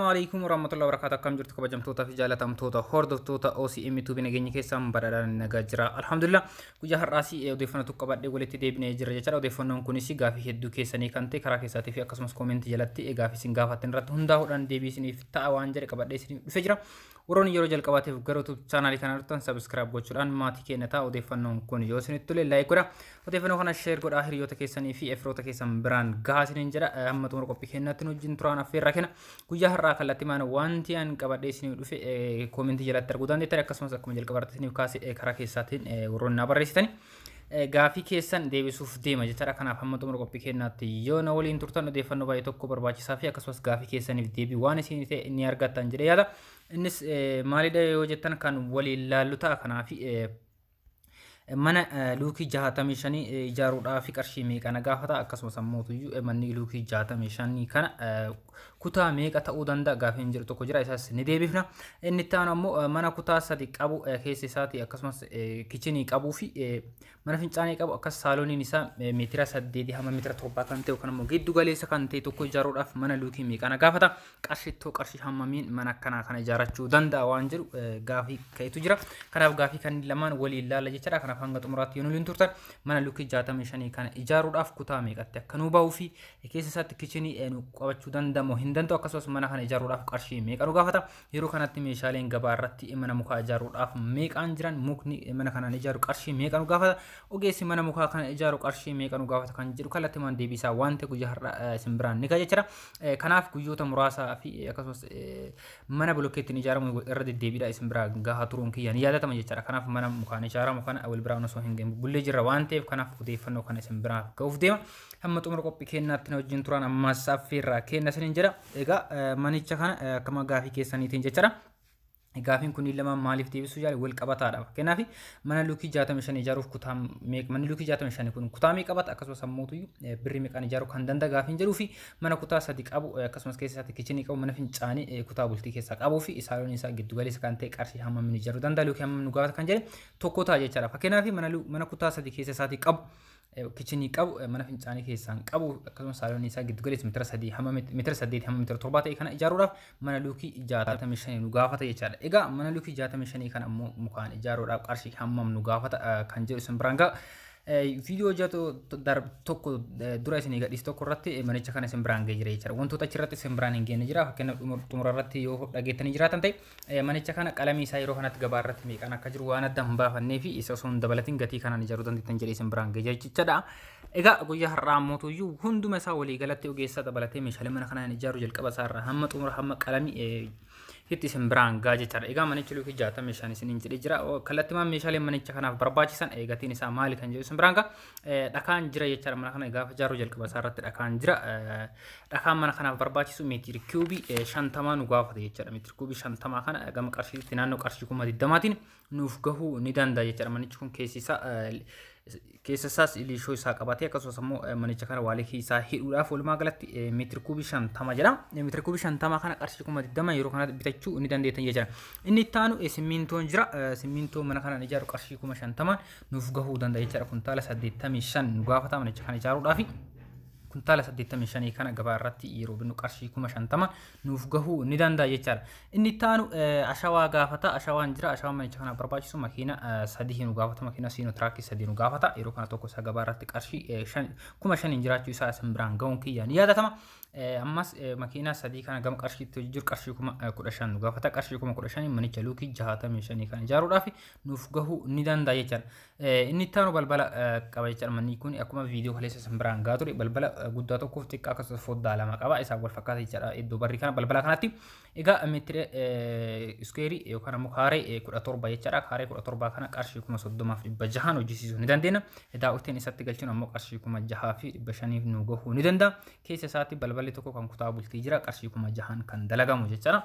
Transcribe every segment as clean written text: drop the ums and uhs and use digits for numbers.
Alaikum warahmatullahi wabarakatuh. Akkam jirtu kabajamtoota fi jaalatamtoota hordoftoota OCM Tube, nageenya keessan badhaadhaan nagaa jira. Alhamdulillah, guyyaa har'aas odeeffannoo tokko qabadhee walitti deebinee jira jechaadha. Odeeffannoon kunis gaafii hedduu keessanii kan ta'e karaa keessaatii fi akkasumas koomentii jalatti gaafii isin gaafattan irratti hundaa'uudhaan deebii isiniif ta'a waan jedhe qabadhee isiniif dhufee jira. Warroonni yeroo jalqabaatiif gara YouTube chaanaalii kana dhuftan subscribe gochuudhaan maatii keenya ta'a. Odeeffannoon kun yoo isinitti tole like godha. Odeeffannoo kana share godhaa, hiriyoota keessanii fi firoota keessan biraan gahaa isiniin jedha. Hamma xumura qophii keenyaatti nu wajjin turaan affeerraa kenna. Guyyaa har'aa kallattii maana wanti an qabadhee isiniif dhufe koomentii jalatti arguu dandeettan, akkasumas akkuma jalqabaatti isiniif kaase karaa keessaatiin warroonni na barreessitani gaafii keessan deebisuuf deema jechaadha. Kanaaf hamma xumura qophii keenyaatti yoo na waliin turtan odeeffannoo baay'ee tokko barbaachisaa fi akkasumas gaafii keessaniif deebii waan isin ta'e ni argattan jedhee yaada. Innis maalidha yoo jettan kan waliin laallu ta'a. Kanaaf mana luukii 65 ijaaruudhaaf qarshii meeqa na gaafata, akkasumas ammoo manni luukii 65 kana kutaa meeqa ta'uu danda'a gaafiin jiru tokko jira, isaas ni deebifna. Inni itti aanu ammoo mana kutaa 3 qabu, keessa isaati akkasumas kichinii qabuu fi mana fincaanii qabu, akkas saalooniin isaa meetira 8 hamma meetira 7 kan ta'e yookaan ammoo giddu galeessa kan ta'e tokko ijaaruudhaaf mana luukii meeqa na gaafata, qarshittoo qarshii hammamiin mana akkanaa kana ijaarrachuu danda'a waan jedhu gaafii ka'etu jira. Kanaaf gaafii kan lamaan waliin laalla jechaadha. Kanaaf hanga xumuraatti yoo nuliin turtan mana luukii 65 kana ijaaruudhaaf kutaa meeqatti akka nu bahuu fi keessa isaatti kichinii nu qabachuu danda'amu hin danda'u, akkasumas mana kana ijaaruudhaaf qarshii meeqa nu gaafata, yeroo kanatti meeshaaleen gabaa irratti mana mukaa ijaaruudhaaf meeqaan jiran, mukni mana kanaan ijaaru qarshii meeqa nu gaafata, ogeessi mana mukaa kana ijaaru qarshii meeqa nu gaafata kan jedhu kallattii maan deebisaa waan ta'e guyyaa har'a isin biraan ni ga'a jechuudha. Kanaaf guyyoota muraasaa fi akkasumas mana bulokkeettiin ijaaramu irra deddeebiidha isin biraa gahaa turuun kiyya ni yaadatama jechuudha. Kanaaf mana mukaan ijaaramu kana wal biraan osoo hin bullee jirra waan ta'eef, kanaaf odeeffannoo kana isin biraa ga'uuf deema. Hamma xumura qophii keenyaatti na wajjin turan ammas affeerraa kenna isiniin jedha. Egaa manicha kana akkama gaafii keessaniitiin jechuudha. Gaafiin kun lamaan maaliif deebisuu jaale wal qabataadha. Fakkeenyaaf mana luukii 65 ijaaruuf kutaa meeqa, manni luukii 65 kun kutaa meeqa qabata, akkasumas ammoo birrii meeqaan ijaaruu kan danda'a gaafiin jedhuu fi mana kutaa 3 qabu, akkasumas keessa isaatti kichinii qabu, mana fincaanii kutaa bultii keessaa qabuu fi saalooniin isaa giddu galeessa kan ta'e qarshii hammamiin ijaaruu danda'a, luukii hammam nu gaafata kan jedhe tokko ta'a jechaadha. Fakkeenyaaf mana kutaa 3 keessa isaatii qabu, kichinii qabu, mana fincaanii keessaan qabu, akkasumas saaloonii isaa giddu galeessa meetira 3 hamma meetira 8 hamma meetira 7 ta'e kana ijaaruudhaaf mana luukii 65 nu gaafata jechaadha. Egaa mana luukii 65 kana ammoo mukaan ijaaruudhaaf qarshii hammam nu gaafata kan jedhu isin biraan ga'a. Viidiyoo hojjetu tokko dura isin gadhiise tokko irratti manicha kana isin biraan ga'ee jira jechaadha. Wantoota achirratti isin biraan hin geenye jira. Fakkeenyaaf xumura irratti yoo dhageettanii jiraatan ta'e, manicha kana qalamii isaa yeroo kanatti gabaa irratti meeqaan akka jiru waan adda hin baafannee fi isa osoo hin dabalatin gatii kanaan ijaaruu dandeettan jedhee isin biraan ga'ee jira jechaadha. Egaa guyyaa har'aa ammoo hunduma isaa walii galatti ogeessa dabalatee meeshaalee mana kanaan ijaaru jalqaba isaa irraa hamma xumura hamma qalamii itti isin biraan ga'a jechaadha. Egaa manichi luukii 65 isiniin jedhee jira. Kallattimaan meeshaalee manicha kanaaf barbaachisan gatiin isaa maali kan jedhu isin biraan ga'a. Dhakaan jira jechaadha, mana kana gaafa ijaarru jalqaba isaa irratti dhakaan jira. Dhakaan mana kanaaf barbaachisu meetiri kiubii 50 nu gaafata jechaadha. Meetiri kiubii 50 kana gama qarshiitti naannoo qarshii 20,000tiin nuuf gahuu ni danda'a jechaadha. Manichi kun keessi isaa keessa isaas liishoo isaa qabatee, akkasumas immoo manicha kana waalikii isaa hidhuudhaaf walumaa galatti meetiri kuubii 50 jedha. Meetiri kuubii 50 kana qarshii 20,000 yeroo kanatti bitachuu ni dandeettan jechuudha. Inni itti aanu simmintoon jira. Simmintoo mana kanaan ijaaru qarshii 50,000 nuuf gahuu danda'a jechuudha. Kuntaala 85 nu gaafata manicha kana ijaaruudhaafi. Kuntaala 85 kana gabaa irratti yeroo binnu qarshii 50,000 nuuf gahuu ni danda'a jechaadha. Inni itti aanu ashawaa gaafata. Ashawaan jira. Ashawaan manicha kanaaf barbaachisu makiina 3 nu gaafata. Makiina Siinootiraakii 3 nu gaafata. Yeroo kana tokko isaa gabaa irratti qarshii 5,000 jiraachuu isaa isin biraan gahuun kiyya ni yaadatama. Ammas makiina 3 kana gama qarshiitti jiru qarshii 15,000 nu gaafata. Qarshii 15,000 manicha luukii 65 kana ijaaruudhaaf nuuf gahuu ni danda'a jechaadha. Inni itti aanu balbala qaba jechaadha. Manni kun akkuma viidiyoo kaleessa isin biraan gahaa ture balbala guddaa tokkoof xiqqaa akkasumas foddaa 2 qaba. Isaan wal fakkaata jechaadha iddoo barrii kana balbala kanatti. Egaa meetira iskuweerii yookaan ammoo kaaree 17 jechaadha. Kaaree 17 kana qarshii 30,600 hojjisiisuu ni dandeenya. Daawwitiin isatti galchuun ammoo qarshii 6,500 nu gahuu ni danda'a. Keessa isaatti balballi tokko kan kutaa bultii jira, qarshii 6,000 kan dalagamu jechaadha.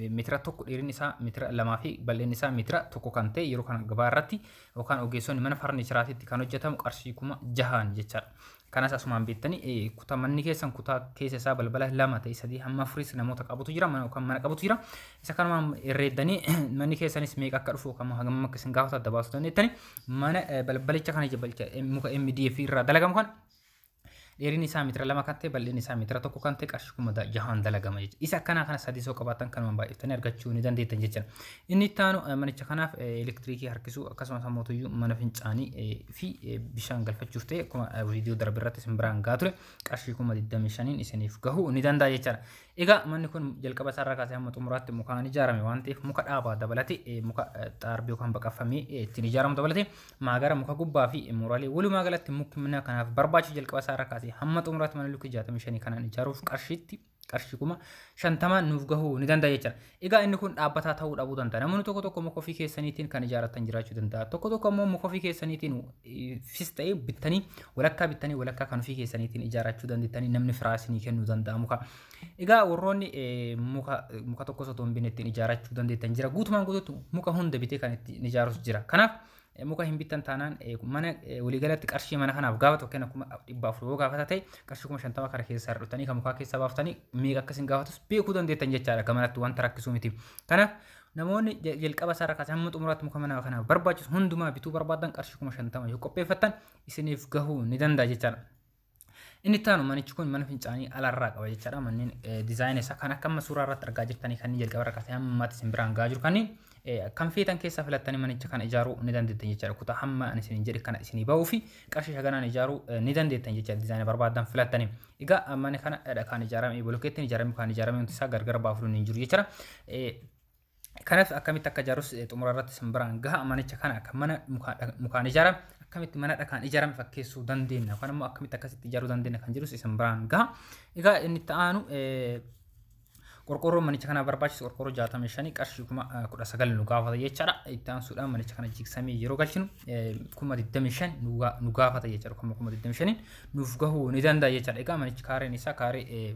Meetira 1 dheerinni isaa meetira 2 fi bal'inni isaa meetira 1 kan ta'e yeroo kana gabaa irratti yookaan ogeessonni mana farnicheraatitti kan hojjetamu qarshii 6,000 jechaadha. Kanas asumaan beektanii kutaa manni keessan kutaa keessa isaa balbala 2 ta'e 3 hamma 4 namoota qabutu jira, mana yookaan mana qabutu jira. Isa kanumaan herreeddanii manni keessanis meeqa akka dhufu yookaan hagam akka isin gaafatu adda baasuu dandeettanii mana balbalicha kana muka MDF irraa dalagamu kana Dheerinni isaa meetira 2 kan ta'e, bal'inni isaa meetira 1 kan ta'e qarshii 6,000 dalagama jechuudha. Isa akkanaa kana 3 soo qabaatan kanumaan baay'iftanii argachuu ni dandeettan jechuudha. Inni itti aanu manicha kanaaf elektiriikii harkisuu akkasumas ammoo mana fincaanii fi bishaan galfachuuf ta'e akkuma viidiyoo darbe irratti isin biraan gahaa ture qarshii 25,000 isiniif gahuu ni danda'a jechuudha. Egaa manni kun jalqaba isaarraa kaasee hamma xumuraatti mukaan ijaarame waan ta'eef muka dhaabaa dabalatee, muka xaarbii yookaan baqaffamee ittiin ijaaramu dabalatee, maagara muka gubbaa fi muraalee, walumaa galatti mukti mana kanaaf barbaachisu jalqaba isaarraa kaasee hamma xumuraatti mana lukkii 65 kanaan ijaaruuf qarshiitti qarshii 50,000 nuuf gahuu ni danda'a jechuudha. Egaa inni kun dhaabbataa ta'uu dhabuu danda'a. Namoonni tokko tokko muka ofii keessaniitiin kan ijaarratan jiraachuu danda'a. Tokko tokko immoo muka ofii keessaniitiin fis ta'ee bittanii, walakkaa bittanii walakkaa kan ofii keessaniitiin ijaarrachuu dandeettanii, namni firaa isinii kennuu danda'a muka. Egaa warroonni muka tokko osoo hin binne ittiin ijaarrachuu dandeettan jira. Guutumaan guutuutti muka hunda bitee kan ittiin ijaarus jira. Kanaaf muka hin bittan taanaan mana waliigalatti qarshii mana kanaaf gaafatu fakkeenya 400,000 yoo gaafata ta'e, qarshii 50,000 kana keessaa hir'attanii kan mukaa keessaa baaftanii meeqa akkasin gaafatus beekuu dandeettan jechaadha. Gamanatti wanta rakkisuu miti. Kanaaf namoonni jalqaba isaarraa kaasee hamma xumuraatti muka mana kanaaf barbaachisu hundumaa bituu barbaadan qarshii 50,000 yoo qopheeffattan isiniif gahuu ni danda'a jechaadha. Inni itti aanu manichi kun mana fincaanii alarraa qaba jechaadha. Manneen diizaayinii isaa kan akka amma suuraa irratti argaa jirtanii kanneen jalqaba irraa kaasee hamma ammaatti isin biraan gahaa jiru kanneen kan feetan keessaa filattanii manicha kana ijaaruu ni dandeettan jechaadha. Kutaa hamma ani isin jedhe kana isinii bahuu fi qarshii shaganaan ijaaruu ni dandeettan jechaadha. Diizaayinii barbaadan filattanii. Egaa mana kana kan ijaarame bolokkeettiin ijaarame, kan ijaarame wanti isaa gargar baafuun hin jiru jechaadha. Kanaaf akkamitti akka ijaarus xumura irratti isin biraan gaha. Manicha kana akka mana mukaan ijaarame akkamitti mana dhakaan ijaarame fakkeessuu dandeenya yookaan immoo akkamitti akkasitti ijaaruu dandeenya kan jedhus isin biraan gaha. Egaa inni itti aanu qorqoorroo manicha kana barbaachisu qorqoorroo 65 qarshii 19,000 nu gaafata jechaadha. Itti aansuudhaan manicha kana jigsamee yeroo galchinu 25,000 nu gaafata jechaadha. 25,000 nuuf gahuu ni danda'a jechaadha. Egaa manichi kaareen isaa kaaree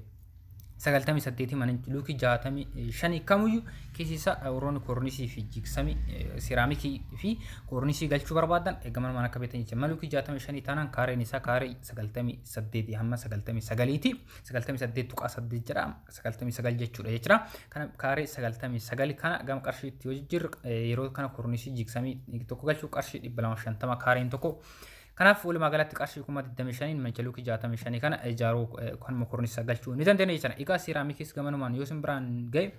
98, manichi luukii 65 kamiyyuu keessi isaa warroonni koornisii fi jigsamii seeraamikii fi koornisii galchuu barbaadan egaa mana akka beektan jecha mana luukii 65 taanaan kaareen isaa kaaree 98 hamma 99ti, 98.8 jedha, 99 jechuudha jechuudha. Kana kaaree 99 kana gama qarshiitti yoo jijjiirru yeroo kana koornisii jigsamii tokko galchuu qarshii 250 kaareen tokko. Kanaaf walumaa galatti qarshii 25,000 manicha luukii 65 kana ijaaruu kanuma koornisaa galchuu ni dandeenya jechuudha. Egaa seeraamikiis gamanumaan yoo isin biraan ga'e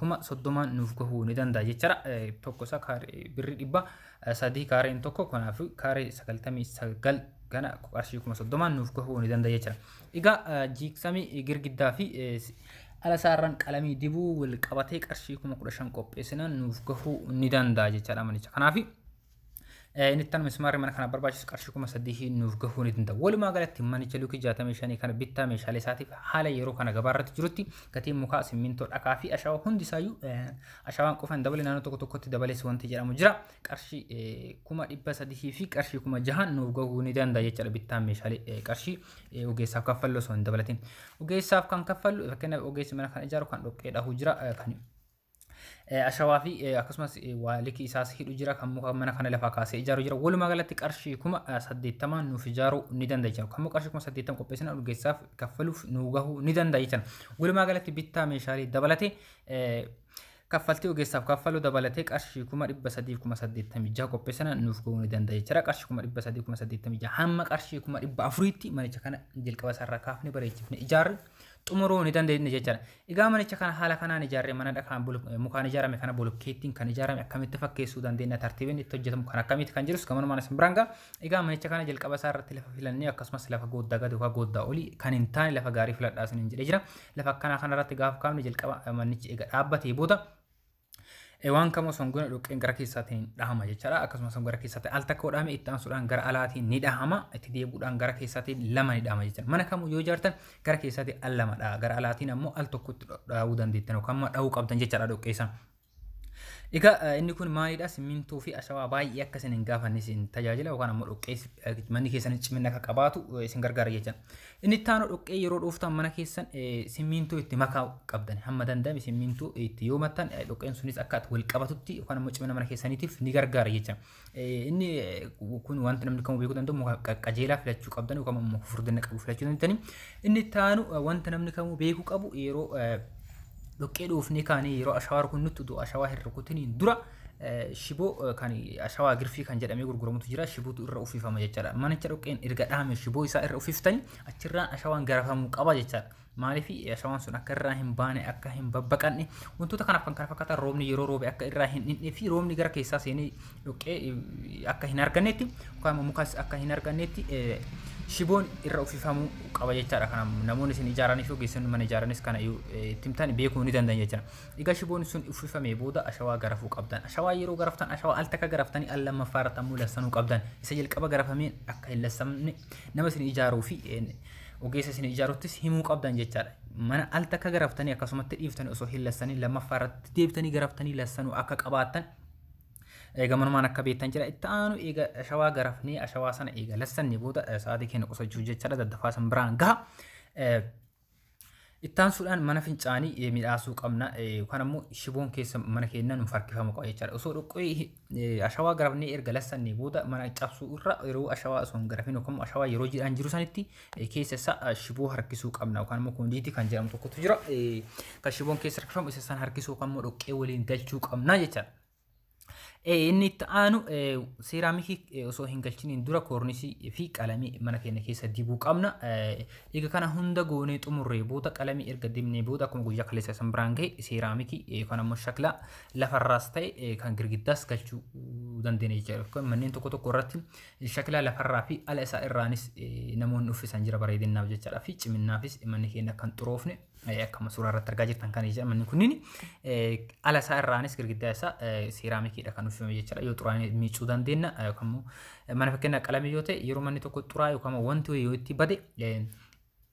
30,000 nuuf gahuu ni danda'a jechuudha. Tokko isaa birrii 300 kaareen tokko, kanaaf kaaree 99 kana qarshii 30,000 nuuf gahuu ni danda'a jechuudha. Egaa jiigsamii girgiddaa fi ala isaarraan qalamii dibuu wal qabatee qarshii 15,000 qopheessinaan nuuf gahuu ni danda'a jechuudha manicha. Kanaaf inni itti aanu mismaarri mana kana barbaachisu qarshii 8,000 nuuf gahuu ni danda'a. Walumaa galatti manicha luukii 65 kana bittaa meeshaalee isaatiif haala yeroo kana gabaa irratti jirutti gatiin mukaa, simmintoo, dhakaa fi ashaawaa hundi isaayyuu, ashaawaan qofaan dabale naannoo tokko tokkotti dabalees wanti jedhamu jira. Qarshii 300,000 fi qarshii 6,000 nuuf gahuu ni danda'a jechaadha bittaan meeshaalee qarshii ogeessaaf kaffallu osoo hin dabalatin. Ogeessaaf kan kaffallu fakkeenyaaf ogeessi mana kana ijaaru kan dhoqqee dhahu jira, kan ashawaa fi akkasumas waa likii isaas hidhu jira, kan muka mana kana lafaa kaasee ijaaru jira. Walumaa galatti qarshii 80,000 nuuf ijaaruu ni danda'a jechuudha. Kan qarshii 80,000 qopheessina ogeessaaf kaffaluuf nu gahuu ni danda'a jechuudha. Walumaa galatti bittaa meeshaalee dabalatee kaffaltii ogeessaaf kaffaluu dabalatee qarshii 386,000 qopheessina nuuf gahuu ni danda'a jechuudha. Qarshii 386,000 hamma qarshii 400,000tti manicha kana jalqaba isaarraa kaafne bareechifne ijaarre xumuruu ni dandeenya jechuudha. Egaa manicha kana haala kanaan ijaarree mana dhakaan mukaan ijaarame kana bolokkeettiin kan ijaarame akkamitti fakkeessuu dandeenya, tartiibni itti hojjetamu kan akkamitti kan jirus gamanumaan isin biraan ga'a. Egaa manicha kana jalqaba isaa irratti lafa filannee akkasumas lafa gooddaa gadi yookaan gooddaa olii kan hin taane lafa gaarii filadhaa isiniin jedhee jira. Lafa akkanaa kanarratti gaafa kaafne jalqaba manichi egaa dhaabbatee booda waan kamuu osoo hin goone dhoqqeen gara keessaatiin dhahama jechaadha. Akkasumas gara keessaatiin al takka dhahame itti aansuudhaan gara alaatiin ni dhahama. Itti deebi'uudhaan gara keessaatiin lama ni dhahama jechaadha. Mana kamuu yoo ijaartan gara keessaatiin al lama dhaha. Gara alaatiin ammoo al tokkotti dhahuu dandeettan yookaan immoo dhahuu qabdan jechaadha dhoqqee sana. Egaa inni kun maalidha? Simmintoo fi ashawaa baay'ee akka isin hin gaafanne isin tajaajila yookaan ammoo dhoqqee manni keessan cimina akka qabaatu isin gargaara jechuudha. Inni itti aanu dhoqqee yeroo dhooftan mana keessan simmintoo itti makaa qabdan, hamma danda'ame simmintoo itti yoo mattan dhoqqeen sunis akka wal qabatutti yookaan ammoo cimina mana keessaniitiif ni gargaara jechuudha. Inni kun wanta namni kamuu beekuu danda'u muka qajeelaa filachuu qabdan yookaan ammoo furdina qabu filachuu dandeettani. Inni itti aanu wanta namni kamuu beekuu qabu yeroo dhoqqee dhoofnee kaanee yeroo ashawaa rukunnutti utuu ashawaa hin rukutiniin dura Shiboo kan ashawaa girfii kan jedhamee gurguramutu jira. Shibootu irra uffifama jechaadha. Manicha dhoqqeen erga dhahame shiboo isaa irra uffiftanii achirraan ashawaan garafamuu qaba jechaadha. Maaliif ashawaan sun akka irraa hin baane, akka hin babbaqanne, wantoota kanaaf kan kana fakkaatan, roobni yeroo roobe akka irraa hin dhinne fi roobni gara keessaa seenee dhoqqee akka hin argannetti yookaan mukas akka hin argannetti shiboon irra uffifamuu qaba jechaadha. Kanaaf namoonni isin ijaaranii fi ogeessonni mana ijaaranis kana itti himtan beekuu ni danda'an jechaadha. Egaa shiboon sun uffifamee booda ashawaa garafuu qabdan. Ashawaa yeroo garaftan ashawaa al takka garaftanii al lammaffaa irratti ammoo lassanuu qabdan. Isa jalqaba garafameen akka hin lassamne nama isin ijaaruu fi ogeessa isin ijaaruttis himuu qabdan jechaadha. Mana al takka garaftanii akkasumatti dhiiftanii osoo hin lassanii lammaffaa irratti deebitanii garaftanii lassanuu akka qabaattan gamanumaan akka beektan jira. Itti aanu eega ashawaa garafnee ashawaa sana eega lassanne booda sa'aatii keenya qusachuu jechaadha, daddafaa san biraan gaha. Itti aansuudhaan mana fincaanii midhaasuu qabna yookaan ammoo shiboon keessa mana keenya nuuf harkifamu qaba jechaadha. Osoo dhoqqee ashawaa garafnee erga lassannee booda mana cabsuu irra yeroo ashawaa osoo hin garafin yookaan ashawaa yeroo jiidhaan jiru sanitti keessa isaa shiboo harkisuu qabna yookaan ammoo koondiitii kan jedhamu tokkotu jira. Kan shiboon keessa harkifamu isa san harkisuu yookaan ammoo dhoqqee waliin galchuu qabna jechaadha. Inni itti aanu seeraamikii osoo hin galchiniin dura koornisii fi qalamii mana keenya keessa dibuu qabna. Egaa kana hunda goonee xumurree booda, qalamii erga dibnee booda, akkuma guyyaa kaleessa san biraan gahe, seeraamikii yookaan ammoo shaklaa lafarraas ta'e kan girgiddaas galchuu dandeenya jechuudha. Manneen tokko tokko irratti shaklaa lafarraa fi ala isaa irraanis namoonni uffisan jira, bareedinaaf jechaadha fi ciminnaafis manni keenya kan xuroofne. Akkuma suuraa irratti argaa jirtan kan jechuudha, manni kunniin ala isaa irraanis girgiddaa isaa seeraamikiidha kan uffifame jechuudha. Yoo xuraa'e miicuu dandeenya yookaan immoo mana fakkeenya qalamii yoo ta'e, yeroo manni tokko xuraa'e yookaan wanti yoo itti bade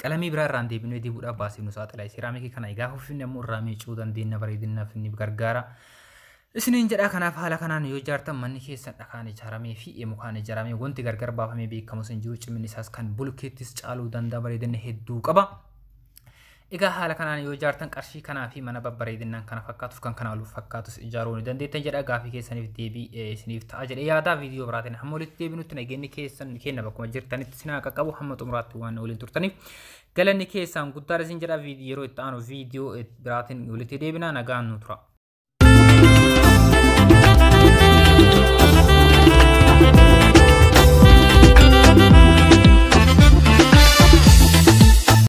qalamii biraa irraan deebinee dibuudhaaf baasii nu saaxila. Seeraamikii kana gaafa uffifne immoo irraa miicuu dandeenya, bareedinaaf ni gargaara. Isiniin jedha. Kanaaf haala kanaan yoo ijaartan manni keessan dhakaan ijaaramee fi mukaan ijaaramee wanti gargar baafamee beekamu sin jiru, ciminni isaas kan bulkeettis caaluu danda'a, bareedina hedduu qaba. Egaa haala kanaan yoo ijaartan qarshii kanaa fi mana babbareedinaan kana fakkaatuuf kan kana ol fakkaatus ijaaruu ni dandeettan jedha. Gaafii keessaniif deebii isiniif ta'a jedhee yaada. Viidiyoo biraatiin hamma walitti deebinutti nageenyi keessan kenna bakkuma jirtanitti isin haa qaqqabu. Hamma xumuraatti waan waliin turtaniif galanni keessaan guddaadha isin jedha. Yeroo itti aanu viidiyoo biraatiin walitti deebina, nagaan nu tura.